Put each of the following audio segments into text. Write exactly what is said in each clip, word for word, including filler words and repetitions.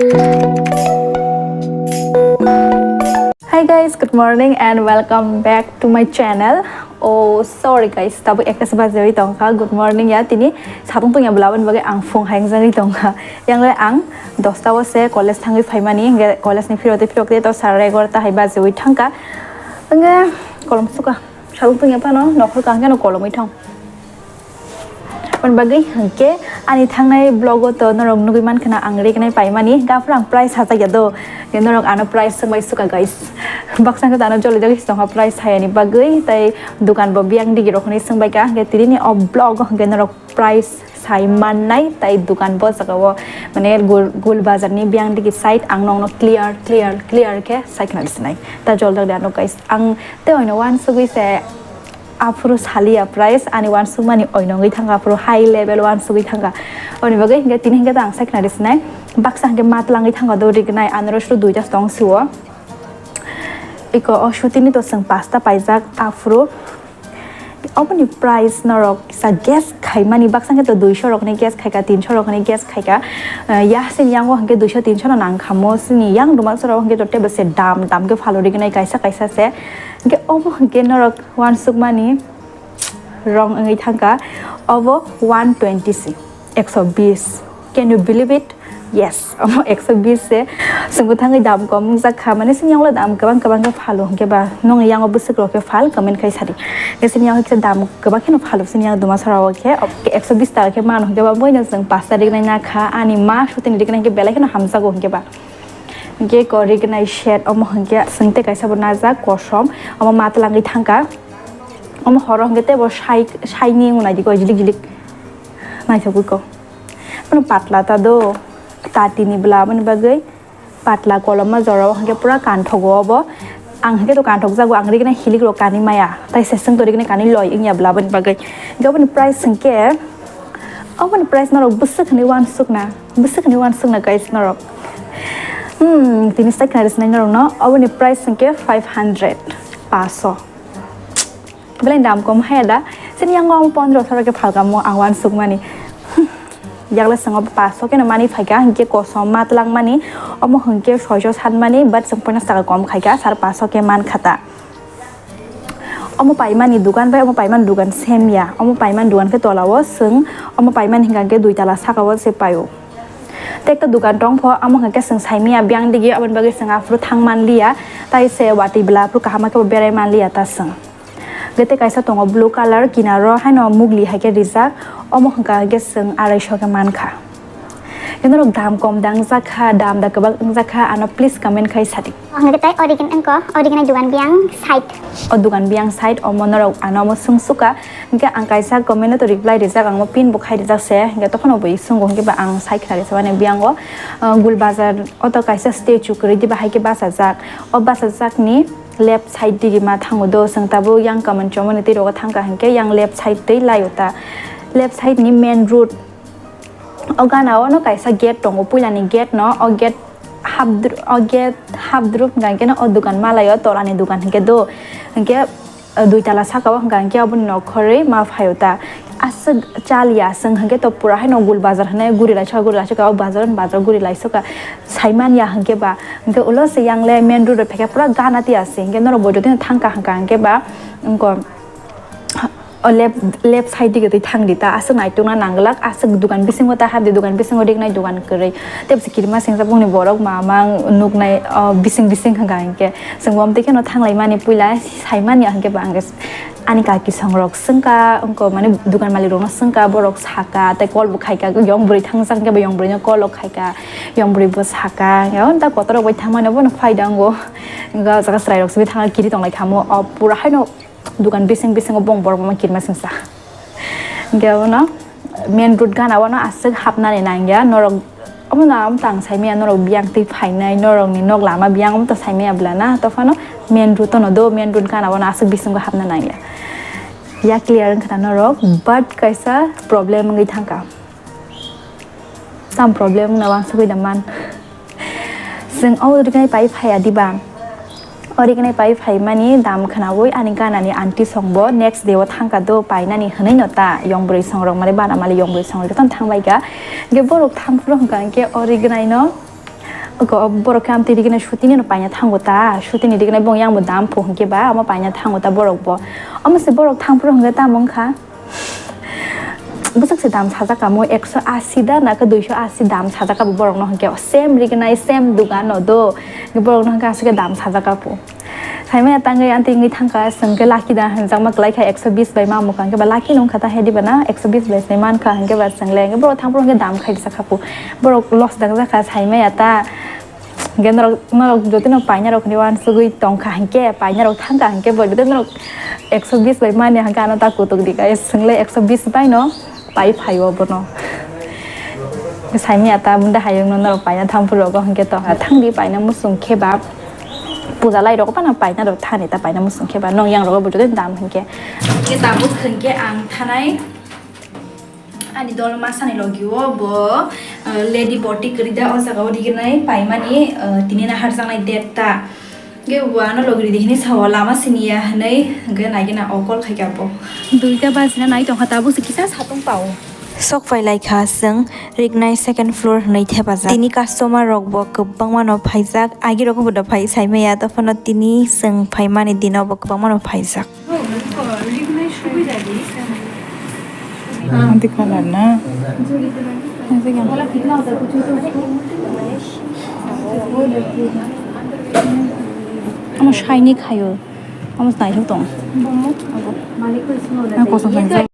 Hi guys, good morning and welcome back to my channel. Oh, sorry guys, tabuk ekta se bajewi tongkha. Good morning ya, tini satung tungya bwlaboni bagwi ang phung hai wngwi tongkha. Yang le ang dosta o se college thangwi phaimani, hingke college ni phirokte phirokte to sare egarota hai bajewi thangkha. Hingke kolom suka, satung tungya phano nokhor kaham kheno kolomwi thang. Aboni bagwi hingke ani thangnai vlog o to norok nugwi mankha na ang rignai paimani, gaphuru ang price sajak ya do, hingke norok ano price swngbai suka guys. Baksa hingke ano joli joli tongkha price hayani bagwi, tai dukan bo biyang digi rok hinui swngbaikha, hingke tini ni o vlog o hingke norok price sai mannai, tai dukan bo jaga o mane gul, gul bazar ni biyang digi side ang nokno clear, clear, clear khe sai khna sinai. Ta jol jagdi ano guys, ang tei oino wansugwi se aphuru saliya price ani wansukmani oino wngwi thangkha, aphuru high level wansugwi thangkha. Aboni bagwi hingke tini hingke ta ang sai khna sinai, baksa hingke ma twlangwi thangkha do rignai, anoro suru duita tong sio. Iko o sutini to chwng pasta paijak aphuru. Oboni price norok kisa guess khaimani, baksa hingke to duisho rokni guess khaika, tinsho rokni guess khaika. Eh, ya sini yango hingke duisho tinsho no nangkhamo, sini yang dumasora hingke to tebo se dam dam khe phalo rignai kaisa kaisa se. Hingke obo hingke norok wansukmani rong wngwi thangkha, obo one twenty se, ekso bis. Can you believe it? Yes, omo ekso bis se. Chwngbo thangwi dam kom wngjak kha, mane sini yango dam kwbang kwbang khe phalo hwnkhe ba, nong yango bwswk rok khe phal, comment khai sadi. Hwnkhe sini yango kisa dam kwbang kheno phalo, sini yango duma sora o khe ekso bis taka khe mano hwnkhe ba, boino chwng pasta rignai na kha, ani ma sutini rignai hwnkhe belai kheno hamjago hwnkhe ba. Hwnkhe ko rignai set omo hwnkhe chwng tei kaisa bo najak kosom, omo ma twlangwi thangkha. Omo horo hwnkhe teibo sai, saini wngnai di ko jilik jilik naithogwi ko. Bono patla ta do, tatini bwla aboni bagwi patla koloma jora o hwnkhe pura kanthogo obo. Ang hwnkhe to kanthok jago, ang rignai hilik rok kanwi maya, tai se chwng to rignai kanwi loi wngya bwla aboni bagwi. Hwnkhe oboni price hwnkhe, oboni price norok bwswk hwnwi wansukna, bwswk hwnwi wansukna guys norok. Hmm, tini sai khna rwsnai norokno, oboni price hwnkhe five hundred, paso. Belai dam kom haya da. Sini yango ang pondro soro khe phalkamo ang wansukmani. Yakle swngo paso keno mani phaikha, hwnkhe kosom ma twlangmani, omo hwnkhe soiso satmani, but chwng ponchas taka kom khaikha, sar paso khe mankha ta. Omo paimani dukan bai omo paimani dukan same ya. Omo paimani dukan khe tola o chwng, omo paimani hwnkha khe dui tala saka o se paio. Tei ekta dukan tong pho, omo hwnkha khe chwng saimanya biyang digi, aboni bagwi chwng aphuru thang manliya, tai se watwi bwla aphuru kaham khe bo berai manliya ta chwng. Hwnkhe tei kaisa tongo blue colour, kinaro haino mugli hai khe rijak, omo hwnkha hwnkhe chwng arai so khe mankha. Hwnkhe norok dam kom da wngjak kha, dam da kwbang wngjak kha, ano please comment khai sadi. Hwnkhe tei origin wngkha, origin ni dugan biyang side. O dugan biyang side omo norok ano omo swng suka, hwnkhe ang kaisa comment no to reply rijak, ang o pin bo khai rijak se, hwnkhe tophano bo swngbo hwnkhe ba ang sai khna risa mani biyango, ah, gul bazar o to kaisa statue kwrwi diba hai khe bachajak, o bachajak ni left side digi ma thango do, chwng tabuk yang comment chomoni twi rogo thangkha hwnkhe yang left side twi laio ta, left side ni main road. O gana o no kaisa gate tongo, puila ni gate no, o gate hapdru-, o gate hapdruk hwnkha hwnkhe no o dukan malaio, tola ni dukan hwnkhe do, hwnkhe, o dui tala saka o hwnkha hwnkhe oboni nokhorwi ma phaio ta. Aswk chaliya chwng hwnkhe to pura haino gul bazar hwnwi guri lai sokha, guri lai sokha, o bazar, bazar guri lai sokha, sai manya hwnkhe ba, hwnkhe ulo se yang le main road o phaikha pura gana tiya se, hwnkhe norok bo jotoni thangkha hwnkha hwnkhe ba, wngkha. O left, left side digi twi thang di ta, aswk naitukna nang glak, aswk dukan bisingo ta hap di, dukan bisingo rignai dukan kwrwi. Tei bwswk kirima singsa bongni borok ma ma nuknai, o bising bising hwnkha hinkhe. Chwng bo amtwi kheno thanglai mani puila sai manya hinkhe ba ang ani kaki songrok swngkha, wngkha mane dukan malik rokno swngkha, borok sakha, tei call bo khaikha, yong bwrwi thangjak hinkhe ba yong bwrwino call rok khaikha, yong bwrwi bo sakha, o ta kotor rok bai thangmani bono phaida wngo. Wngkha o jaga chwrai rok simi thangna kiri tonglai khamo, o pura haino. Dukan bising bisingo bong borok ma kirima singsa. Hingke abono main road gana o no aswk hapnani nangya norok, omono ang tang saimanya norok biyang twi phainai, norokni nok lama biyang omoto saimanya bwlana, tophano main road ono do, main road gana o no aswk bisingo hapna nangya. Ya clear wngkha na norok, but kaisa problem wngwi thangkha. Tam problem wngna wansugwi da man. Chwng o rignai pai phaiya diba? O rignai pai phaimani dam khwnaui ani ganani aunty songbo next day o thangkha do painani hwnwi no ta yong bwrwi songrok mani bana mali yong bwrwi songrok jotono thangbaikha. Hwnkhe borok thangphuru hwnkha hwnkhe o rignai no Ko borok khe amtwi rigina shooting ni paina thango ta, shooting ni rigina bong yang bo dam pho hwnkhe ba, amo paina thango ta borok bo. Amo se borok thang phuru hwnkhe tamo wngkha. Bwswk se dam sajak kamo, ekso asi da na khe duiso asi dam sajak kabo borok no hwnkhe, same rigina, same dugan no do, borok no hwnkhe aswk khe dam sajak kabo. Saimaya tangwi anti wngwi thangkha, chwng khe lucky da hwnjakma kwlai kha, ekso bis bai ma mukha hwnkhe ba lucky nung kha ta he diba na, ekso bis bai se mankha hwnkhe ba chwng le hwnkhe borok thang phuru hwnkhe dam khai rwsa kha pu, borok loss dang jak kha saimaya ta. Hwnkhe norok, norok joto no paina rok hinwi uansugwi tong kha hwnkhe, paina rok thang kha hwnkhe bo joto norok ekso bis bai mani hwnkhe ano ta kutuk di kha, chwng le ekso bis bai no pai phaio bono. Saimaya ta bunda hayung no norok paina thang phuru rogo hwnkhe to thang di paina muchung khe ba. Puja lai rok bana paina rok thani ta paina muchung khe ba nong yang rogo bujodi dam hwnkhe. Hwnkhe tabuk hwnkhe ang thanai ani dol masani logi o bo, uh, lady boti kwrwi da o jaga o riginai paimani, uh, tini na harjaknai date ta. Hwnkhe bo ano logi ridi hinwi sao lama siniya hinwi hwnkhe naigena okol khaikha bo. Duita bajina nai tongkha tabuk se kisa satung pao. Sok phai lai kha chwng rignai second floor hwnwi thepajak. Tini customer rok bo kwbangma no phaijak, agi rok bo da phai saimaya, dophano tini chwng phaimani dino bo kwbangma no phaijak. Anti color na? Amo shiny khayo. Amo naithok tong. Ang kosong tong.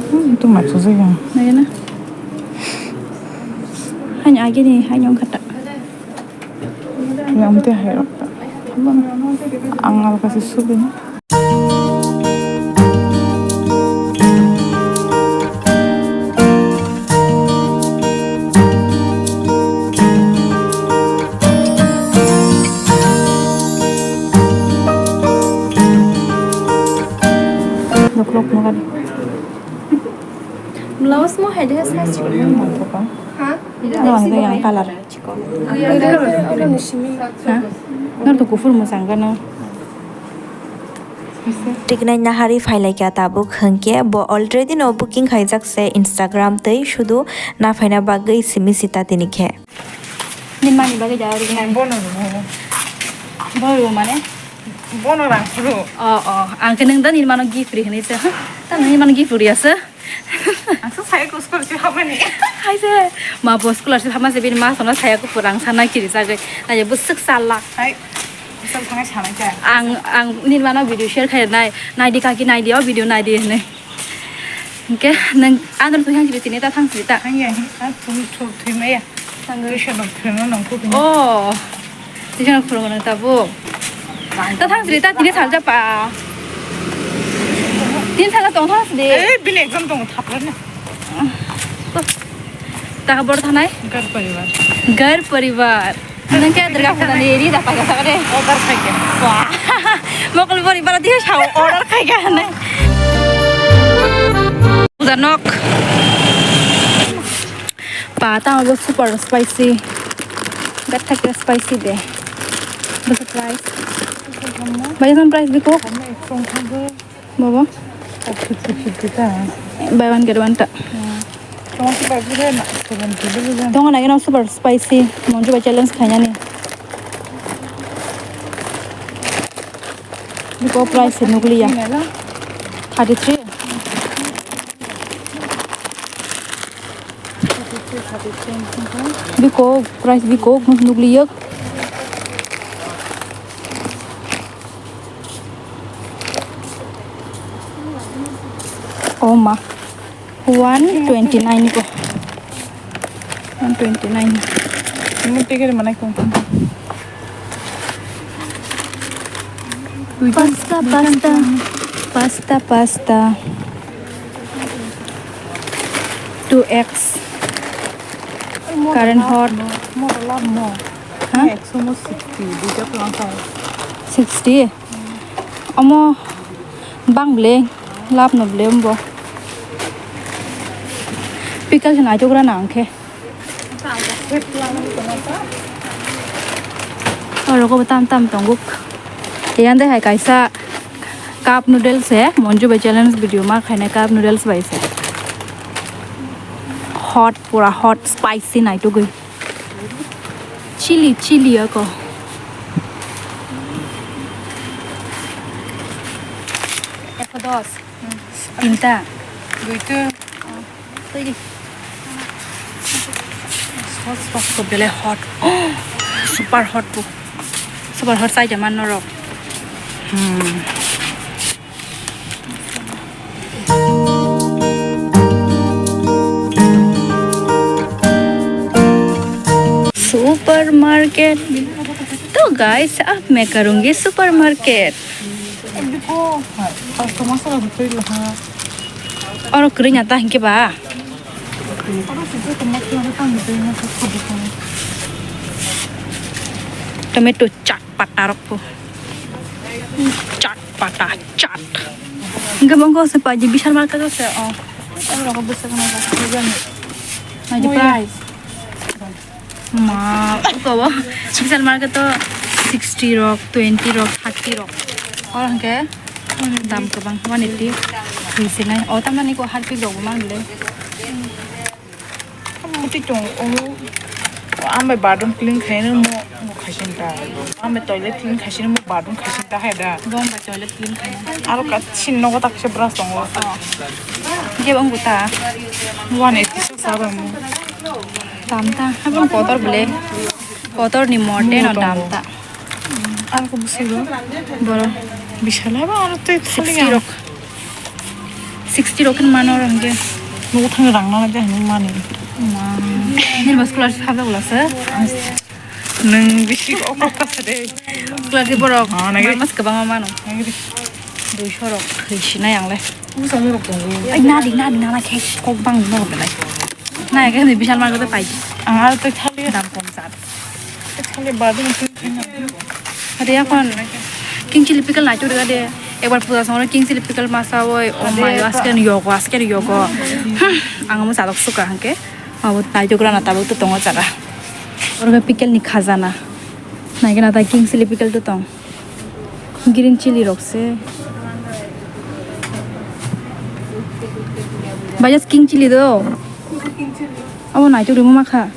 Hmm, itu maksud saya. Naya na. Hanya agi ni, hanya ang kata. Yang penting hai rok ta. Ang alga se subi. Loklok makan. Blouse mo hai de sa chikon. Mantoka. Ha? Ano ang yang color. Ha? Nor to kufur mo sangano. Tiknai nahari phailaikha tabuk hwnkhe bo already no booking khaijak se Instagram tei sudu na phaina bagwi simi sita tini khe. Ni mani bagwi da ri. Bono rw. Bono rw mane? Bono rang phuru. O, o, ang khe nung da ni mano gift ri hwnwi se. Ta ni mano gift ri asa. Ang sa saya ko scholarship hamani. Hai se. Ma bo scholarship hama se bini ma sono saya ko purang sana kiri jagwi. Na ye bwswk salak. Hai. Bwswk thangai sanai ta. Ang, ang ni mano video share khai nai. Nai di kaki nai di o video nai di hwnwi. Hingke nang ano twi hang siri tini ta thang siri ta. Thang ya, ha, thum thum thum ya. Thang. Tuition rok thum nang ko. Oh. Tuition rok thum nang ta bo. Ta thang siri ta tini salja pa. Tin sala tong thang siri. Eh, bini exam tong thapla na. Ta bor thanai. Gar paribar. Gar paribar. Nang khe Durga Puja ni ri da paikha sakre. Order khaikha. Wah. Mokol bori bara dia sao order khaikha ne. Puja nok. Pa ta bo super spicy. Gat thak spicy de. Bwswk price? Bai san price biko? Bobo? Fifty fifty ta. Buy one get one ta. Tong si bai bide na seventy bide. Tong na gina super spicy. Monju bai challenge khainani. Biko price se nukliya. Thirty three. Biko price biko nukliya. Oh ma, one twenty nine ko. One twenty nine. Ini tiga mana ko? Pasta, pasta, pasta, pasta. Two X. Current hot. More love more. Ha? X almost sixty. Duita ko ang. Sixty. Omo bang ble, lab no ble umbo. Pickle se naithok rana ang khe. Oro ko tam tam tongo. Eyang de hai kaisa cup noodles se, Monju bai challenge video ma khainai cup noodles bai se. Hot, pura hot, spicy naitugwi. Chili, chili ako. Ekho dos. Tinta. Duita. Twi di. Sauce box ko belai hot. Super hot bo. Super hot sai jaman norok. Hmm. Supermarket. To guys, ab main karungi supermarket. Oro kwrwi na ta hinkhe ba? Tomato chat pata rok bo. Chat pata, chat. Hinkhe bo wngkha se paidi Vishal market o se, oh. Oro ko bwswk no. Naidi price. Ma, uko bo Vishal market o sixty rok, twenty rok, thirty rok. Oro hinkhe dam kwbang, one eighty. Thwi se nai. O tamani ko Harpic rok bo mang le. Muti tong, o, o, ang bai bathroom clean khaina mo, mo khaisin ta. Ang bai toilet clean khaisina mo bathroom khaisin ta hai da. Bo ang bai toilet clean khaina. Aro ka chin nogo tak se brush tongo. Oh. Hinkhe bo wngkha ta. One eighty six aro mo. Dam ta, habang kotor bele. Kotor ni mode no dam ta. Ang ko bisi ro. Boro. Bisal haba aro tei thali sixty rok. Sixty rok hin mano rang je. Nugo thang rang na je hin mani. Ma. Nil bas scholarship habla gula sir. Nung bisi okor kasa de. Scholarship borok. Ah, nagi. Mas kebang mano. Nagi. Duiso rok. Khaisi na yang le. Usa ni rok tongo. Ai, nadi, nadi, nana khe kok bang no belai. Na, ekhe ni Vishal market pai. Ang aro tei thali. Dam kom jat. Tei thali badu ni tei thali. Ade, ekhon king chili pickle nai churi ade. Ekbar puja songre king chili pickle masa oi. Oh my, aske ni yogo, aske ni yogo. Hmm, ang mo sadok suka hangke. Abo nai chukra na tabuk to tongo jaga. Orga pickle ni khajana. Nai gana ta king chili pickle to tong. Green chili rok se. Bajas king chili do. Abo naitok rimo makha.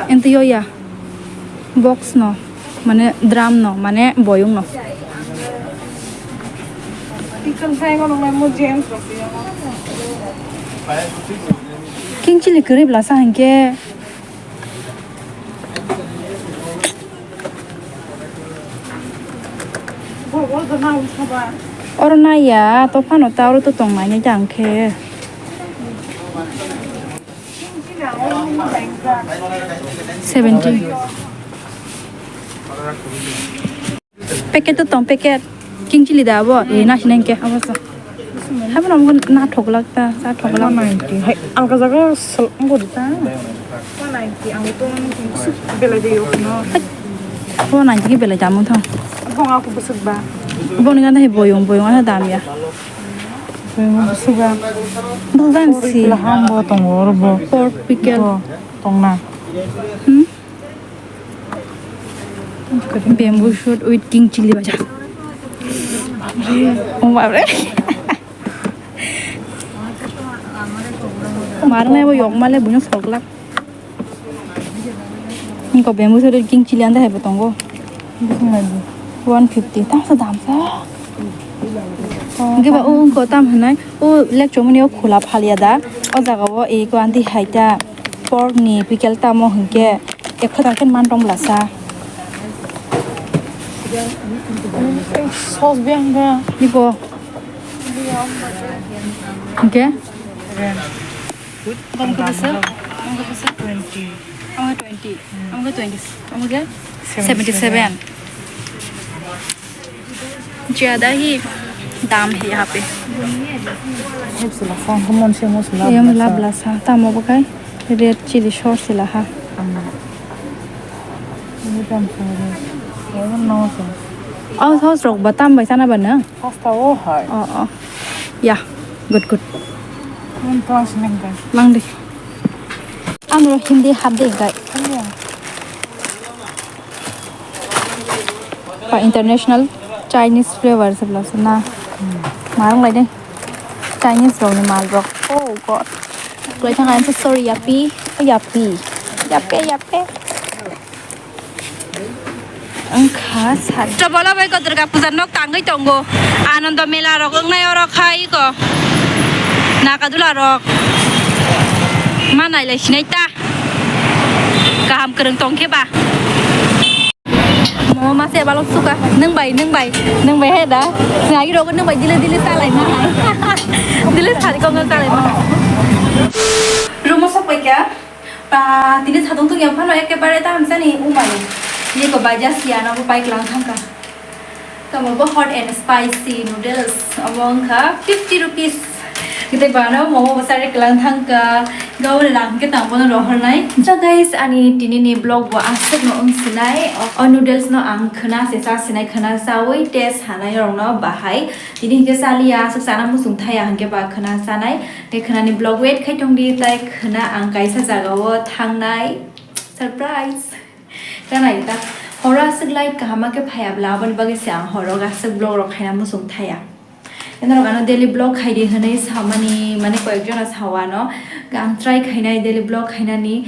Ento yo ya. Box no. Mane drum no. Mane boyong no. King chili kwrwi bwlasa hinkhe. Oro naiya, to phano ta oro to tong nainai jang khe. Seventeen. Packet to tong, packet. King chili da abo? Eh, nasi nang ke, abo sa. Habo nang na thok lak ta, sa thok lak. One ninety. Hai, alga jaga sal, ang ko dita. One ninety, ang to belai de yok no. One ninety ke belai dam thang. Bong aku besuk ba. Bong ni kan hai boyong, boyong ada dam ya. Boyong besuk ba. Bukan sih. Laham bo tong or bo. Pork pickle. Bo, tong na. Hmm? Bamboo shoot with king chili baja. Oh, babre. Marnai bo yok male buno soklak. Ko bamboo shoot with king chili anda hai bo tongo. One fifty. Tamsa damsa. Hingke ba o wngkha tam hinai, o lekchomani o khula phalia da, o jaga o eko anti hai ta pork ni pickle tamo hingke ek khadar khe man tong bwlasa. Sos biyang ba. Ibo. Hingke? Bang kebesa? Bang kebesa? Twenty. Ang twenty. Ang twenty. Ang seventy seven. Jada hi dam hi yaha pe. Hep sila sa, humon se mo sila. Yam la bla sa, tamo bo kai. Red chili sauce sila ha. Ang. Ini dam sa. Ini no sa. Aw sauce rok ba tam bai sana ba na? Pasta o hai. Oh, oh. Ya, good, good. Mun tuang sineng kai. Lang di. Ang ro Hindi hap de kai. Iya. Pa international Chinese flavor se bla se na. Marang lai de. Chinese rok ni mal rok. Oh God. Kwlai thang ang sorry yapi, yapi, yape, yape. Wngkha sari. Chobolo bai ko Durga puja nok tangwi tongo. Anando mela rok wngnai oro khai ko. Nagadula rok. Ma nailai sinai ta. Kaham kwrwng tongkhe ba. Mo mase balok suka. Nung bai, nung bai, nung bai he da. Ngai rogo nung bai dile dile salai ma hai. Dile sari kong salai ma. Rumo sok pai kya? Pa tini sadung tung yang phano ekebare ta hamsa ni umai. Ye ko bajas ya na bo pai klang thangka. Tamo bo hot and spicy noodles. Omo wngkha fifty rupees. Kita bana momo bo sari klang thangka. Gau le lang ke tang bono rohor nai. So guys, ani tini ni vlog bo aswk no wng sinai. O noodles no ang khna se sa sinai, khna sawi test hanai rong no bahai. Tini hingke saliya, aswk sana musung thaya hingke ba khna sanai. Te khna ni vlog wait khai tong di, tai khna ang kaisa jaga o thangnai. Surprise. Kanai ta. Horo aswk light kaham ma khe phaya bla, aboni bagwi se ang horo aswk vlog rok khaina musung thaya. Norok ano daily vlog khai di hwnwi samani, mane koyek jona sao ano. Ang try khainai daily vlog khainani.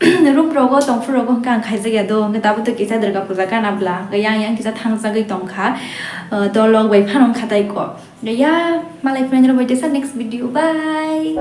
Room rogo tongphuru rogo hwnkhe ang khaijak ya do, hwnkhe tabuk to kisa Durga puja gana bla, hwnkhe yang yang kisa thangjagwi tongkha. Uh, dolok bai phano wngkha tai ko. Ya, malai phai rok bai tesa next video. Bye.